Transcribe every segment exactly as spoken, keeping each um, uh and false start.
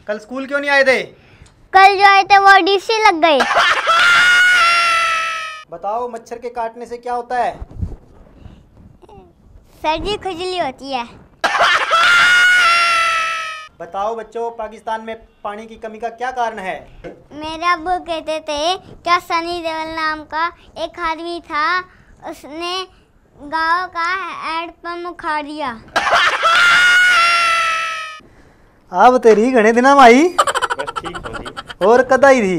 कल स्कूल क्यों नहीं आए थे? कल जो आए थे वो डीसी लग गए। बताओ, मच्छर के काटने से क्या होता है? सर जी, खुजली होती है। बताओ बच्चों, पाकिस्तान में पानी की कमी का क्या कारण है? मेरे अब्बू कहते थे, क्या सनी देओल नाम का एक आदमी था, उसने गाँव का हैंडपंप उखाड़ दिया। अब तेरी घणे दिना में आई। बस ठीक हूँ जी। और कद आई थी?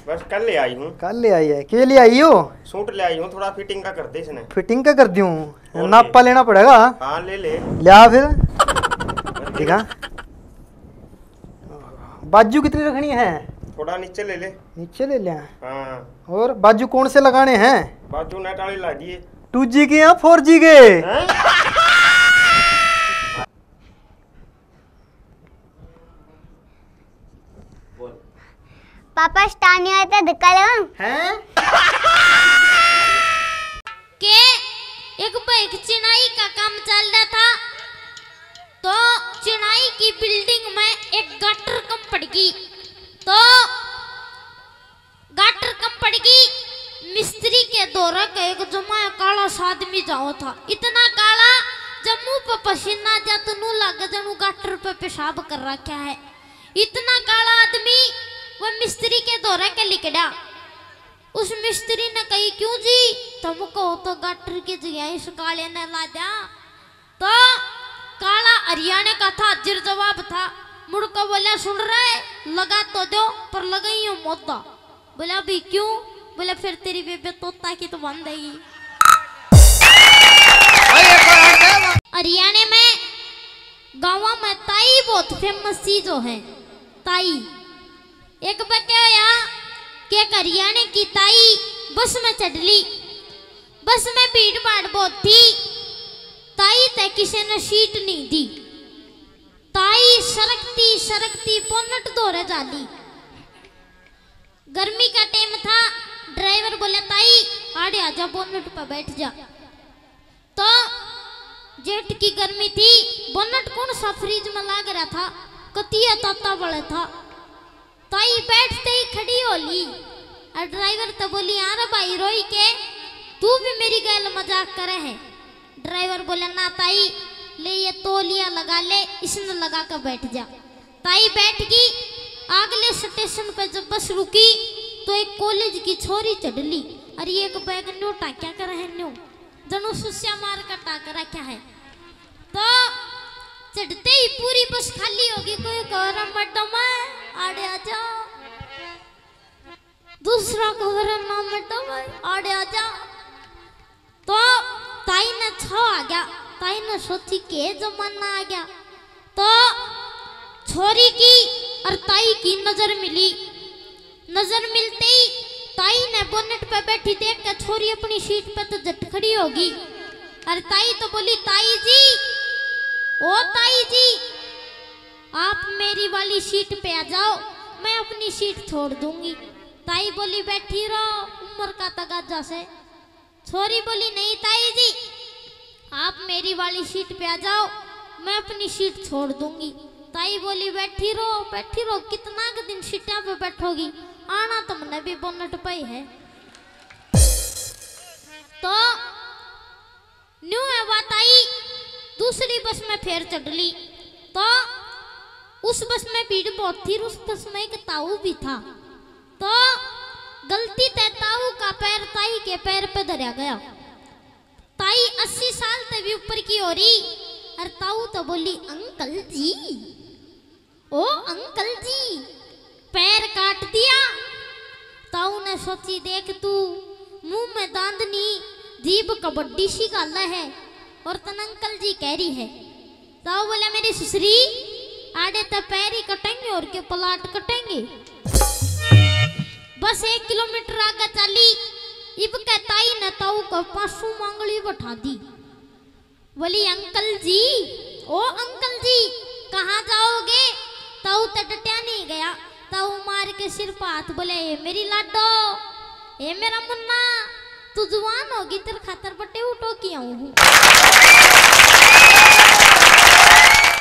बस कल ले आई हूँ। कल ले आई है? के ले आई हो? सूट ले आई हूँ, थोड़ा फिटिंग का कर दे इसने। फिटिंग का कर दूँ? और नापा क्या? लेना पड़ेगा। हाँ, ले ले। लिया फिर। और ठीक है। बाजू कितनी रखनी है? थोड़ा नीचे ले ले। नीचे ले लिया। हाँ। और बाजू कौन से लगाने हैं? बाजू नेट वाले ला दिए। टू जी के या फोर जी के? हैं? बोल। पापा, स्टार नहीं आया तो धक्का लगाऊं? हैं? के एक बार एक चिनाई का काम चल रहा था, तो चिनाई की बिल्डिंग में एक गाटर कम पड़ गई। तो गाटर कम पड़ गई। मिस्त्री के धोरे के एक जमाया काला सा आदमी जाओ था, इतना काला, जब मुंह पे पसीना जा तो नू लागे जणू गाटर पे पेशाब कर रखा है। इतना काला आदमी वो मिस्त्री के धोरे के लिकड़ा। उस मिस्त्री ने कही, "क्यों जी, तुम कहो तो गाटर की जगह इस काले ने ला द्या।" तो काला हरियाणा का था, हाजिर जवाब था। मुड़ के बोला, "सुन रहे, लगा तो दो, पर लगाइयो मोदा।" बोला, "भाई क्यों?" बोला, "फिर तेरी बेबे तोता की तो बन देगी।" हरियाणा में गाँव में ताई बहुत फेमस चीज हो है, ताई। एक बार क्या होया कि एक हरियाणा की ताई बस में चढ़ ली। बस में भीड़ भाड़ बहुत थी। ताई तै किसी ने सीट नहीं दी। ताई सरकती सरकती बोनट धोरे जा ली। गर्मी का टाइम था। ड्राइवर बोले, "ताई, आड़े आजा, बोनट पे बैठ जा।" तो जेठ की गर्मी थी, बोनट कौन सा फ्रिज में लाग रहा था, कतिया ताता वाला था। ताई बैठते ही खड़ी हो ली और ड्राइवर तो बोली, "हाँ रे भाई, रोई के, तू भी मेरी गैल मजाक करे है?" ड्राइवर बोले, "ना ताई, ले ये तौलिया लगा ले, इसने लगा के बैठ जा।" ताई बैठ गई। अगले स्टेशन पे जब बस रुकी तो एक कॉलेज की छोरी चढ़ ली। अरे, एक बैग न्यू टाक्या कर है, न्यू जणू सुस्या मार का टाक रखा है। तो चढ़ते ही पूरी बस खाली होगी। कोई कह रहा, "मैडम है, आड़े आ जाओ।" दूसरा कह रहा, "ना मैडम है, आड़े आ जाओ।" तो ताई ने छो आ गया। ताई ने सोची, "के जमाना आ गया।" तो छोरी की और ताई की नजर मिली। नजर मिलते ही ताई ने बोनट पे बैठी देख के छोरी अपनी सीट पे तो झट खड़ी होगी। और ताई तो बोली, "ताई जी, ओ ताई जी, आप मेरी वाली सीट पे आ जाओ, मैं अपनी सीट छोड़ दूंगी।" ताई बोली, "बैठी रहो, उम्र का तगाजा से।" छोरी बोली, "नहीं ताई जी, आप मेरी वाली सीट पे आ जाओ, मैं अपनी सीट छोड़ दूंगी।" ताई बोली, "बैठी रहो, बैठी रहो, कितना के दिन सीटा पे बैठोगी, आना तो मन्ने भी बोनट पे ही है।" तो न्यू है बात आई, दूसरी बस में फेर चढ़ ली। तो उस बस में भीड़ बहुत थी, उस बस में एक ताऊ भी था। तो गलती ते ताऊ का पैर ताई के पैर पे धरया गया। ताई अस्सी साल ते भी ऊपर की हो रही, और ताऊ तो बोली, "अंकल जी, ओ अंकल जी, पैर काट दिया।" ताऊ ने सोची, "देख तू, मुंह में दांत नी, जीभ कबड्डी सी घाले है और तन अंकल जी कह रही है।" ताऊ बोला, "मेरी सुसरी, आड़े ते पैर ही कटेंगे और के प्लाट कटेंगे।" बस एक किलोमीटर आगे चाली, इब के ताई ने ताऊ को पासू मांगली बैठा दी। बोली, "अंकल जी, ओ अंकल जी, कहाँ जाओगे?" ताऊ तो डटया नहीं गया। ताऊ मार के सिर पे हाथ बोले, "ए मेरी लाडो, ए मेरा मुन्ना, तू जवान होगी, तेरे खातर बटे उठो की आऊं हूँ।"